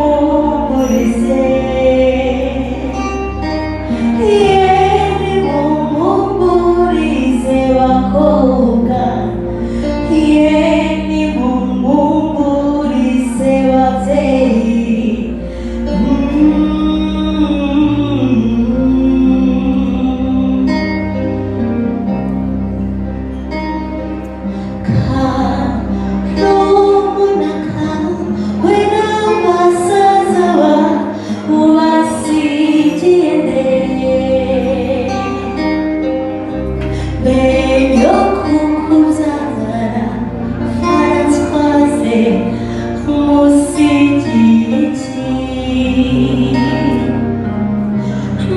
Nimumumurize, ye nimumumurize bakobwa, ye nimumumurize babyeyi. Karumuna we n'abasaza ubasigiye nde? Benyo kukubyara Françoise umusigiye iki?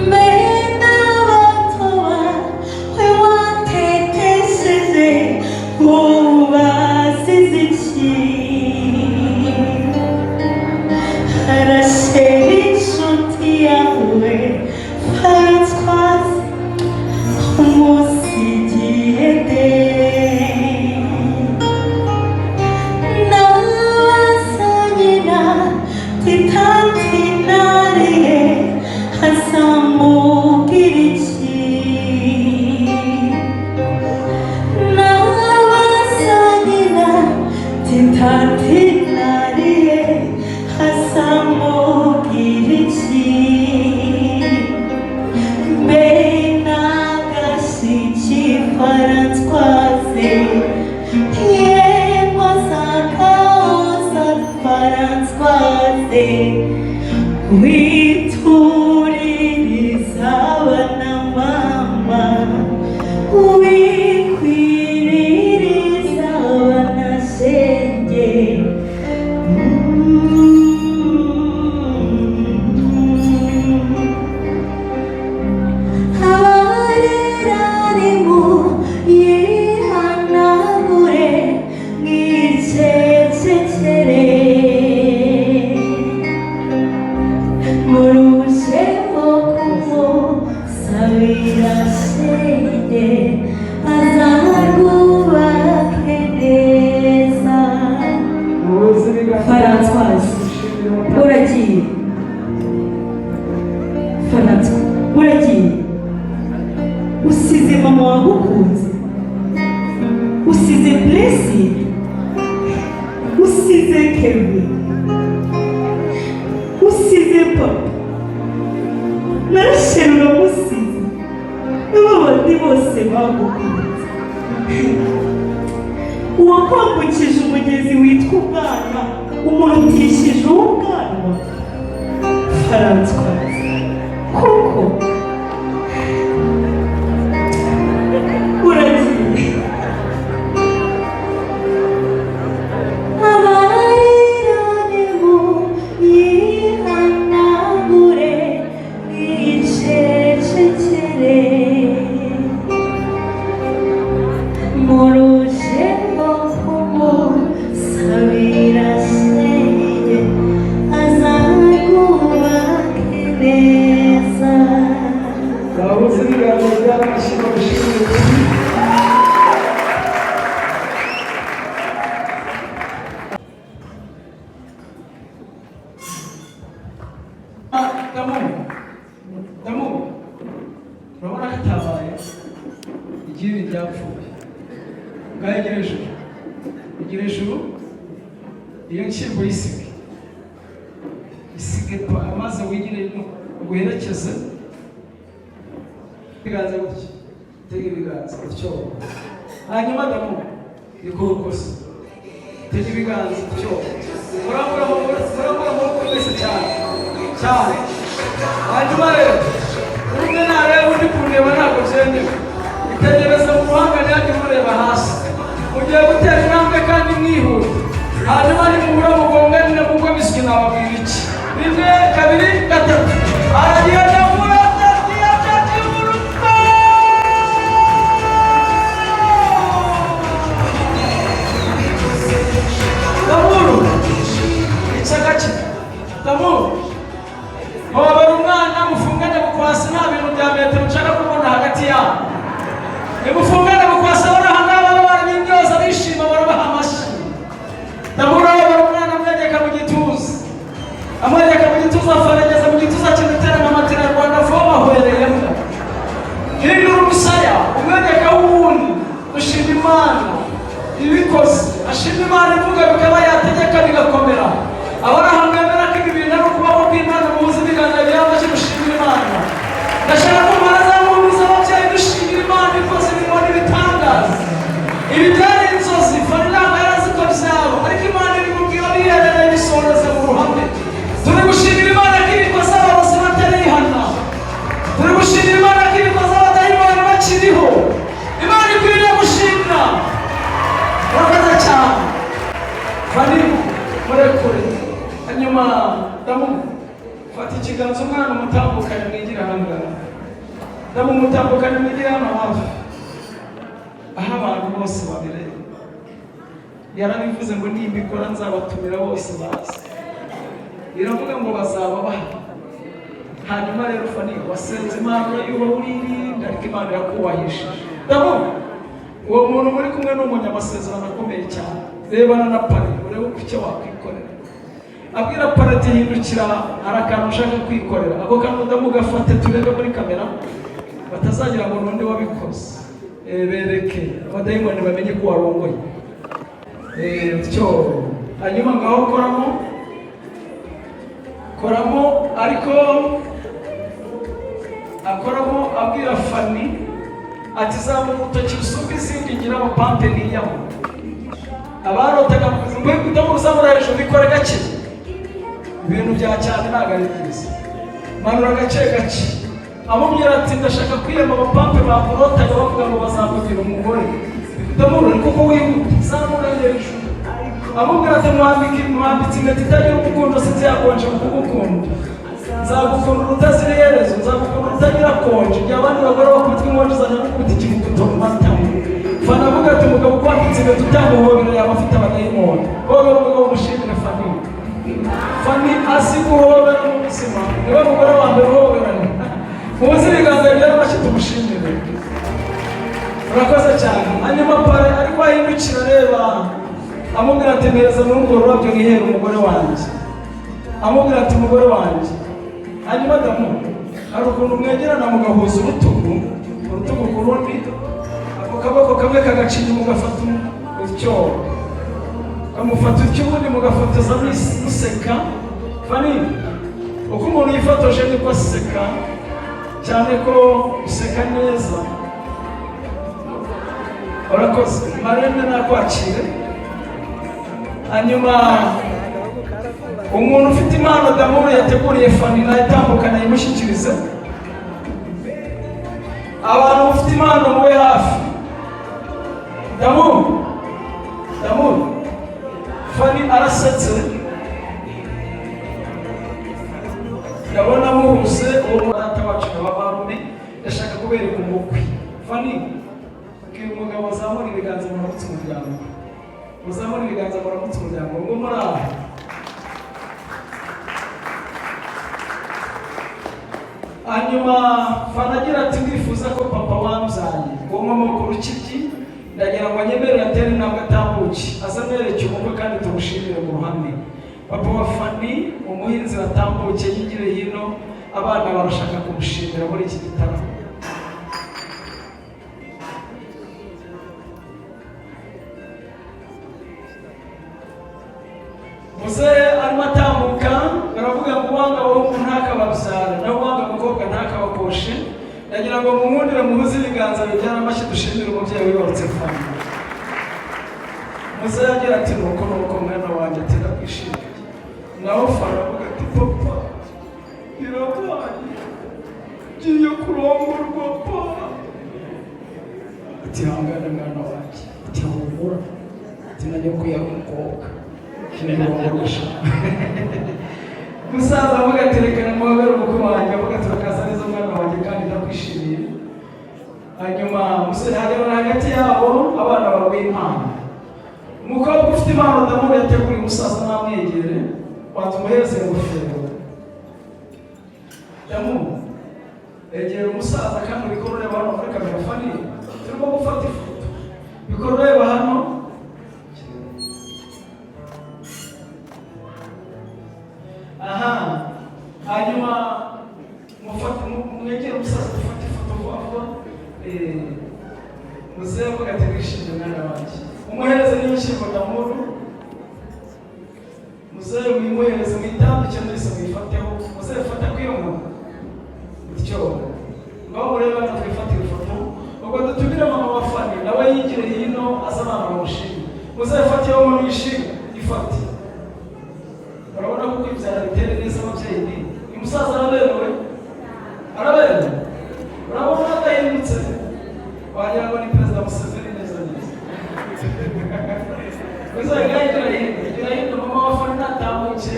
Mbe n'abatoba we watetesheje ubasize iki? Arashera inshuti yawe Françoise umusigiye nde? N'abasanyina titantinariye hasamubwira iki? N'abasanyina titantinariye hasamubwira iki? Mbe n'agashiki Françoise yemwasakaosa Françoise wituririza abana mama, wikwiririza abana shenge. Abarerarimo yihanagure mwicecekere, murusheho kumusabira shenge azarwubake neza. Muhuze ibiganza. Françoise, uragiye François, uragiye usize mama wagukunze, usize Blessing, usize Kevin, usize papa narashera, uramusize n'abo bandi bose bagukunze. Uwakwambukije umugezi witwa ubwana umurutishije uw'ubwanwa. Françoise, kuko uragiye abariranimu yihanagure mwicecekere, murusheho kumusabira shenge azarwubake neza. Bahuze ibiganza by'amashyi bamushimire. Damu, damu, urabona ko atabaye igiri ryapfuye. Ngaho igira ijuru, igira ijuru, iyo nshyimbo y'isige isige amazi wigire uguherekeze. Ibiganza gutya, tega ibiganza gutyo. Hanyuma damu ikurukose, tega ibiganza gutyo, murambura amaboko, murambura amaboko mwese cyane cyane. Hanyuma rero umwe nareba undi, kundeba ntabwo byemewe. Itegereza mu ruhanga, ntihagire ureba hasi. Mugiye gutera intambwe kandi mwihuta, hanyuma nimubura mugongane mugwe miswi. Nababwira iki? Rimwe, kabiri, gatatu, aragenda murata. Damuru, icagaki Damuru, hobera umwana mufungane bukwasi, nta bintu bya metero nshaka kubona hagati yabo. Nimufungane bukwasi, abaraha n'ababa barabimyoza bishima, barabaha amashyi. Damuru, hobera umwana mwegeka mu gituza. Imana ibikoze, hashimwe Imana ivuga bikaba, yategeka bigakomera. Abari ahantu bemera ko ibi bintu ari ukubaho kw'Imana, muhuze ibiganza byabo, dushimira Imana. Ndashaka ko mwazamura ababyeyi, dushimira Imana ikoze ibintu n'ibitangaza. Ibi byari inzozi, Fani ntabwo yari azi ko byaba, ariko Imana ibimubwira biherereye, bisohoreza mu ruhame. Turi gushimira Imana ko ibikoze abarozi batarihana. Turi gushimira Imana ko ibikoze abadayimoni bakiriho. Imana ikwiriye gushimwa. Urakoze cyane, Fani, murekure. Hanyuma Damu, fata ikiganza umwana umutambukane, mwigire ahangaha. Damu, umutambukane, mwigire hano hafi aho abantu bose babireba. Yarabivuze ngo nimbikora nzabatumira bose baze, iravuga ngo bazaba bahari. Hanyuma rero Fani, wasenze Imana, urayubaha, uririnda, ariko Imana irakubahishije. Damu, uwo muntu muri kumwe ni umunyamasezerano akomeye cyane. Rebana na pare, urebe uko icyo wakwikorera. Abwira pare ati: "Hindukira, hari akantu ushaka kwikorera." Ako kantu, Damu, gafate turebe muri kamera, batazagira ngo n'undi wabikoze. Bereke abadayimoni bamenye ko warongoye. Tyo hanyuma ngaho koramo, koramo. Ariko akoramo, abwira Fani ati: "Zamura urutoki usumba izindi, ngira amapampe niyamo." Abarotaga ngo uzamura hejuru, bikore gake, ibintu bya cyane ntabwo ari byiza, manura gake gake. Amubwira ati: "Ndashaka kwiyama abapampe bamurotaga bavuga ngo bazamugira umugore." Ndamubona kuko wihuta, zamura hejuru. Amubwira ati: "Mwambitse impeta itagira umukundo, sinzi yakonje mu kugukunda. Nzagukunda urutazira iherezo, nzagukunda utagira konje. Igihe abandi bagore bakubitwa inkonji, uzajya gukubita ikivuguto mu matama." Fana avuga ati: "Umugabo ukwambitse impeta utamuhobera yaba afite abadayimoni." Hobera umugabo, umushimire Fani. Fani azi guhobera mu buzima, niwe mugore wa mbere uhoberana. Mubuze ibiganza byera amashyi, tumushimire. Urakoze cyane. Hanyuma pare ariko ahindukira areba, amubwira ati: "Mpereza n'urwo rurabyo nihera umugore wanjye." Amubwira ati: "Umugore wanjye." Hanyuma Damu, hari ukuntu mwegerana mugahuza urutugu, urutugu ku rundi, ako kaboko kamwe kagaca inyuma, ugafata utyo, ukamufata utyo, ubundi mugafotoza museka. Fani, uko umuntu yifotoje niko aseka cyane, ko useka neza. Urakoze. Marene nakwakire. Hanyuma umuntu ufite impano Damuru yateguriye Fani nawe itambukana, yimushyikirize. Abantu mufite impano mube hafi. Damu, Damu, Fani arasetse, ndabona muhuse. Uwo data wacu na babarume, ndashaka kubereka umukwe. Fani, bwira umugabo azamura ibiganza muramutse umuryango, muzamure ibiganza muramutse umuryango ngo muri aho. Hanyuma Fana agira ati: "Ndifuza ko papa wambyaye, uwo nkomoko Rukibyi, ndagira ngo anyemerere atere intambwe atambuke aze amwereke umukwe kandi tumushimire mu ruhame." Papa wa Fani, umuhinzi, atambuke yigire hino, abana barashaka kumushimira muri iki gitaramo. Muzehe arimo atambuka, baravuga ngo uwanga abahungu ntakababyara, naho uwanga abakobwa ntakabakoshe. Ndagira ngo munkundire muhuze ibiganza bibyara amashyi, dushimire umubyeyi wibarutse Fani. Muzehe agira ati: "Nuko nuko mwana wanjye," ati: "Ndakwishimiye." Naho Fani avuga ati: "Papa, birabaye, ngiye kurongorwa pa." Ati: "Hangane mwana wanjye," ati: "Humura," ati: "Na nyoko yari umukobwa, kirongorwa." Musaza avuga ati: "Reka namuhobere umukwe wanjye." Avuga ati: "Urakaza neza mwana wanjye, kandi ndakwishimiye." Hanyuma umusore hagarara hagati yabo, abana baguha impano. Umukobwa ufite impano Damu yateguriye umusaza namwegere, banza umuhereze ingofero. Damu, egera umusaza kandi ubikora ureba hano muri kamera. Fani, turimo gufata ifoto, bikora ureba hano. Aha, hanyuma mufate, mwegere umusaza dufate ifoto vuba vuba. Muzehe avuga ati: "Wishimye, mwana wanjye." Umuhereze n'ibishyimbo, Damuru. Muzehe mwimuhereze, mwitambike mwese, mwifateho. Muzehe, fata ku iyo nkoni gutyo. Ngaho murebe hano, twifatire ifoto. Ubwo dutumire mama wa Fani, nawe yigire hino, aza abana bamushime. Muzehe, fate iyo nkoni, yishime, ifate. Urabona ko kwibyara bitera neza ababyeyi. Ni uyu musaza araberewe, araberewe. Urabona adahindutse, wagira ngo ni Perezida Museveni neza neza. Muzehe, ngaho igira hino, igira hino. Mama wa Fani natambuke,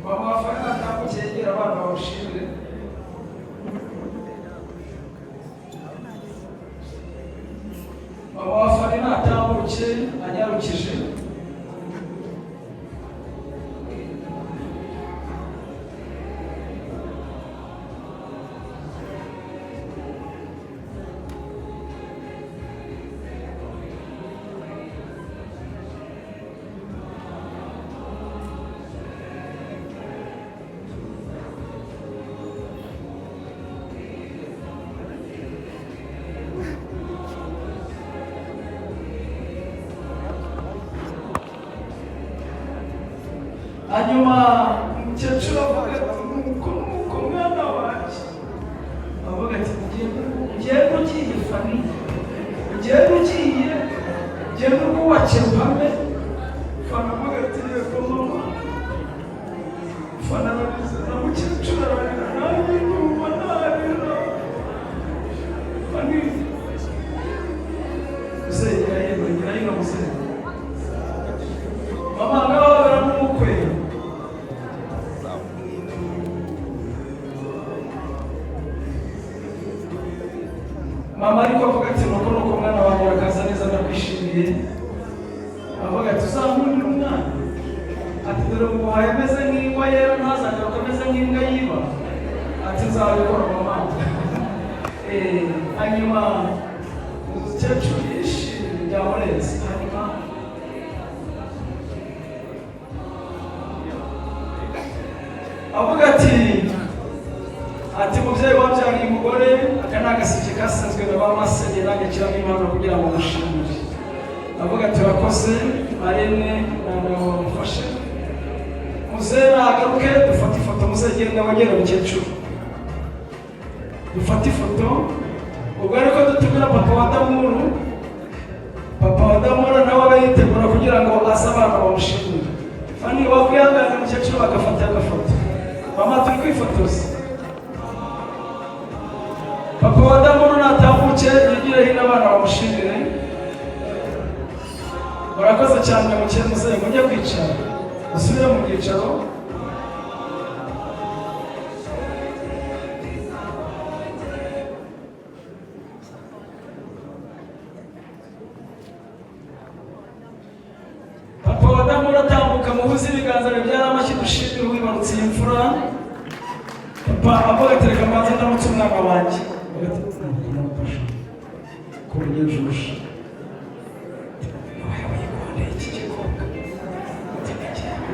mama wa Fani natambuke, yegera abana bamushimire. Mama wa Fani natambuke anyarukije. Hanyuma umukecuru avuga ati: "Nuko nuko, mwana wanjye." Avuga ati: "Ugenda, ugenda ugiye, Fani, ugenda ugiye, ugenda urwubake ruhame." Fani avuga ati: "Yego, mama." Fani ararize na mukecuru ararira, nanjye ndumva narira. Fani, muzehe, gira hino, gira hino, muzehe. Mama, ngaho baramumukwe. Mama ariko avuga ati: "Nuko nuko, mwana wanjye, urakaza neza, ndakwishimiye." Avuga ati: "Uzankundira umwana." Ati: "Dore nguhaye ameze nk'ingwa yera, ntazagaruka ameze nk'imbwa yiba." Ati: "Nzabikora, mama." Hanyuma umukecuru yishimye byamurenze. Hanyuma avuga ati: "Mubyeyi wabyariye umugore, aka ni agaseke kasenzwe na ba masenge, nanjye nshyiramo impano kugira ngo mushimire." Avuga ati: "Urakoze, marene." Ntabwo bamufashe. Muzehe nagaruke dufate ifoto. Muzehe, genda wegere umukecuru, dufate ifoto. Ubwo ariko dutumira papa wa Damuru. Papa wa Damuru nawe abe yitegura kugira ngo aze abana bamushimire. Fani, wakwihangana umukecuru bagafata agafoto? Mama, turi kwifotoza. Papa wa Damuru natambuke yigire hino, abana bamushimire. Murakoze cyane. Mukeye, muzehe, mujye kwicara, musubire mu byicaro. Papa wa Damuru atambuka, muhuze ibiganza bibyara amashyi, dushimire uwibarutse iyi mfura. Papa avuga ati: "Reka mbanze ndamutse umwana wanjye." Avuga ati: "Nuko nuko, ko unyujuje wowe wikundeye iki gikobwa." Ati: "Ni jyewe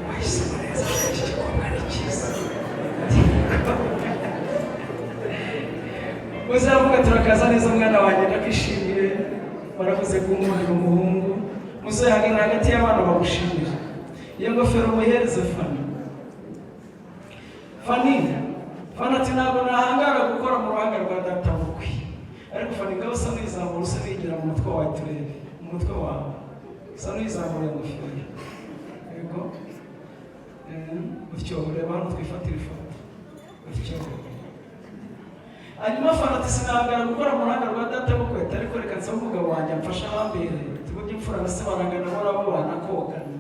wahisemo neza, iki gikobwa ni cyiza." Muzavuga: "Turakaza neza, mwana wanjye, ndakwishimiye, warakoze kunkundira umuhungu." Muzehagarara hagati y'abana bagushimira. Iyo ngofero muyihereze Fani. Fani, Fani ati: "Ntabwo nahangara gukora mu ruhanga rwa data bukwe." Ariko Fani, ngaho usa n'uyizamura, usa n'iyigira mu mutwe wawe, turebe mu mutwe wawe, usa n'uyizamura ingofero. Yego. Gutyo, ureba hano, twifatire ifoto gutyo. Hanyuma Fani ati: "Sinahangara gukora mu ruhanga rwa data bukwe, ariko reka nsabe umugabo wanjye amfashe ahambere tuburyo imfura na se barangana, bahora babana kogana."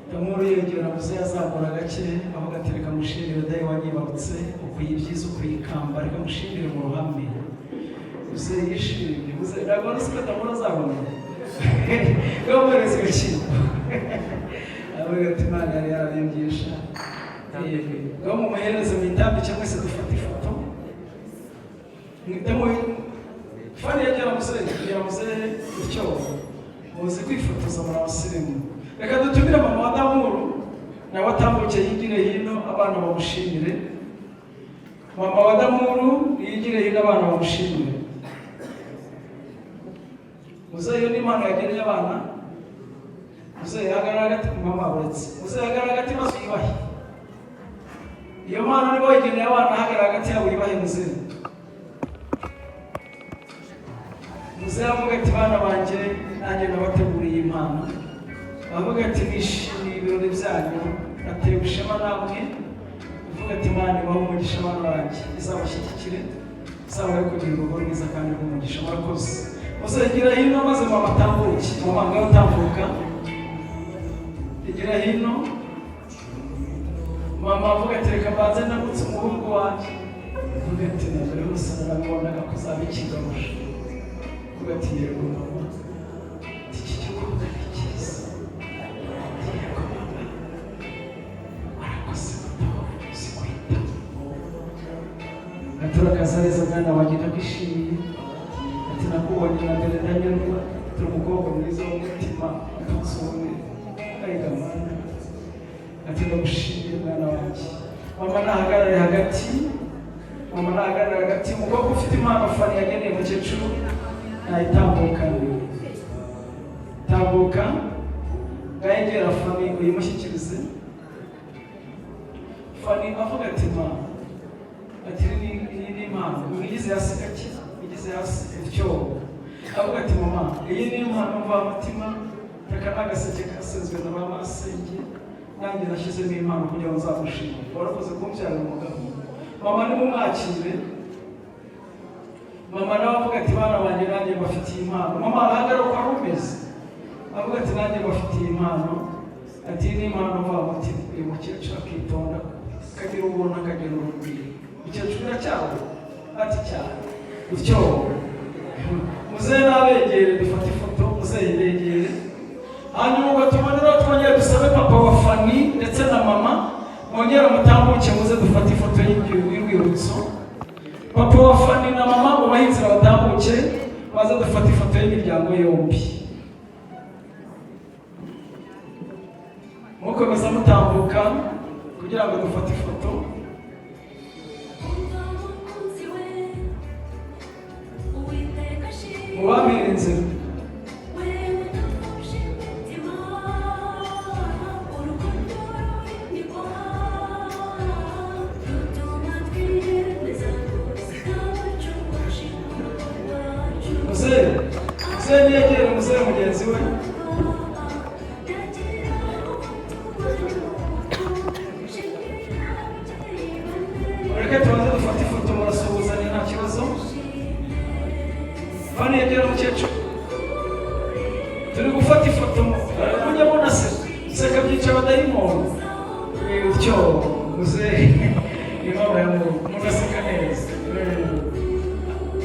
Ndamuru yegera muzehe, azamura gake, avuga ati: "Reka mushimire dayi wanyibarutse, ukwiye ibyiza, ukwiye ikamba, reka mushimire mu ruhame." Muzehe yishimye. Muzehe ntabwo wari uzi ko Damuru azabona gamuhereza ibishyimbo. Avuga ati: "Imana yari yarabimbwisha." Ngaho mumuhereze, mwitambike mwese, dufate ifoto. Fani, yegera muzehe, yegera muzehe gutyo. Muzi kwifotoza, muri abasirimu. Reka dutumire mama wa Damuru, nawe atambuke yigire hino, abana bamushimire. Mama wa Damuru yigire hino, abana bamushimire. Muzehe, iyo ni impano yageneye abana. Muzehe, hagarara hagati. Mama, uretse muzehe, hagarara hagati maze uyibahe. Iyo mpano niba wayigeneye abana, hagarara hagati yabo uyibahe. Muzehe, muzehe avuga ati: "Bana banjye, nanjye nabateguriye impano." Avuga ati: "Nishimiye ibirori byanyu, natewe ishema namwe." Avuga ati: "Imana ibahe umugisha abana banjye, izabashyigikire, izabahe kugira urugo rwiza kandi rw'umugisha." Murakoze. Muzehe, hino maze mama atambuke. Mama, ngaho utambuka, igira hino. Mama avuga ati: "Reka mbanze ndamutse umuhungu wanjye." Avuga ati: "Na mbere hose narabibonaga ko uzaba ikigarusha." Avuga ati: "Yego mama." Ati: "Iki gikorwa ni cyiza." Ati: "Yego mama, warakoze gutora, uzi kwita." Ati: "Urakaza neza mwana wanjye, ndakwishimiye." Ati: "Nakubonye na mbere ndanyurwa, turi umukobwa mwiza w'umutima utunze arega mana." Ati: "Ndagushimiye mwana wanjye." Mama nahagarare hagati, mama nahagarare hagati. Umukobwa ufite impano Fani yageneye umukecuru nayitambukane. Tambuka, ngayegera Fani uyimushyikirize. Fani avuga ati: "Ma," ati: "Iyi ni impano." Mwigize hasi gake, mwigize hasi utyo. Avuga ati: "Mama, iyi ni impano mvamutima. Reka n'agaseke kasenzwe na ba masenge, nanjye nashyizemo impano kugira ngo nzagushime, warakoze kumbyarira umugabo." Mama, nimumwakire. Mama nawe avuga ati: "Bana banjye, nanjye mbafitiye impano." Mama, arahagarara uko wari umeze, avuga ati: "Nanjye mbafitiye impano." Ati: "Iyi ni impano mvamutima." Uyu mukecuru akitonda, akagira ubuntu, akagira urugwiro. Mukecuru, iracyabo? Ati: "Cyane." Utyo muzehe n'abegere dufate ifoto. Muzehe, begere. Hanyuma ubwo tuboneraho twongere dusabe papa wa Fani ndetse na mama, mwongere mutambuke muze dufate ifoto y'urwibutso. Papa wa Fani na mama, mubahe inzira batambuke, baze dufate ifoto y'imiryango yombi. Mukomeza mutambuka kugira ngo dufate ifoto. Umva mukunzi we, Uwiteka ashimwe. Mubamire inzira. Wewe utafashe umutima, urukundo rurinikwa, rutuma twiyemeza gusiga abacu bashinga urugo rwacu. Muzehe, muzehe niyegere muzehe mugenzi we. Ndagira ubutwari, shimira ababyeyi bane. Mureke tubanze dufate ifoto, murasuhuzanya nta kibazo. Fani, yegera umukecuru, turi gufata ifoto. Mujya mubona se seka byica abadayimoni. Utyo muzehe ni mama ya Mungu, mugaseka neza.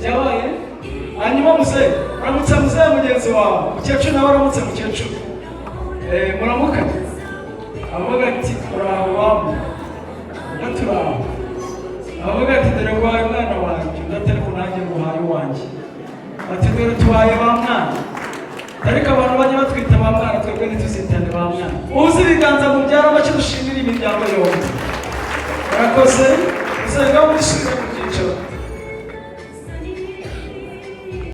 Byabaye. Hanyuma muzehe, uramutse muzehe mugenzi wawe. Mukecuru nawe aramutse mukecuru. Muramukanye. Avuga ati: "Uraho wamu?" "Turaho." Avuga ati: "Dore nguhaye umwana wanjye." Undi ati: "Ariko nanjye nguhaye uwanjye." Ati: "Dore tubaye ba mwana." Ariko abantu bajya batwita ba mwana, twebwe ntituzitane ba mwana. Uzi ibiganza mu byaro bake, dushimira imiryango yombi, murakoze. Usanga musubize mu byicaro.